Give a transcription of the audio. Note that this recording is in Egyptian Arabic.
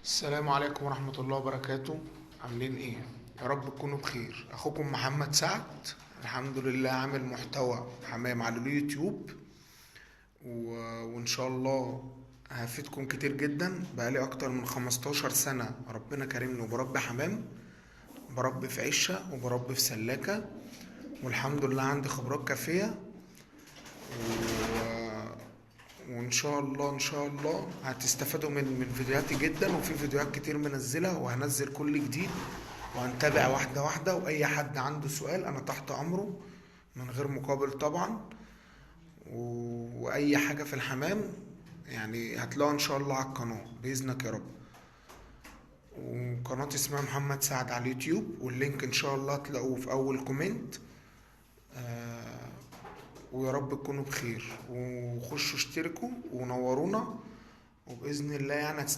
السلام عليكم ورحمة الله وبركاته. عاملين ايه؟ يا رب تكونوا بخير. اخوكم محمد سعد، الحمد لله عامل محتوى حمام على اليوتيوب وان شاء الله هفيدكم كتير جدا. بقالي اكتر من 15 سنة ربنا كرمني وبربي حمام، بربي في عشة وبربي في سلاكة، والحمد لله عندي خبرات كافية وان شاء الله ان شاء الله هتستفادوا من فيديوهاتي جدا، وفي فيديوهات كتير منزلها وهنزل كل جديد، وهنتابع واحدة واحدة. واي حد عنده سؤال انا تحت امره من غير مقابل طبعا، واي حاجة في الحمام هتلاقوها ان شاء الله على القناة بإذنك يا رب. وقناتي اسمها محمد سعد على اليوتيوب، وال link ان شاء الله هتلاقوه في اول comment. ويا رب تكونوا بخير، وخشوا اشتركوا ونورونا، وبإذن الله هتستفيدوا.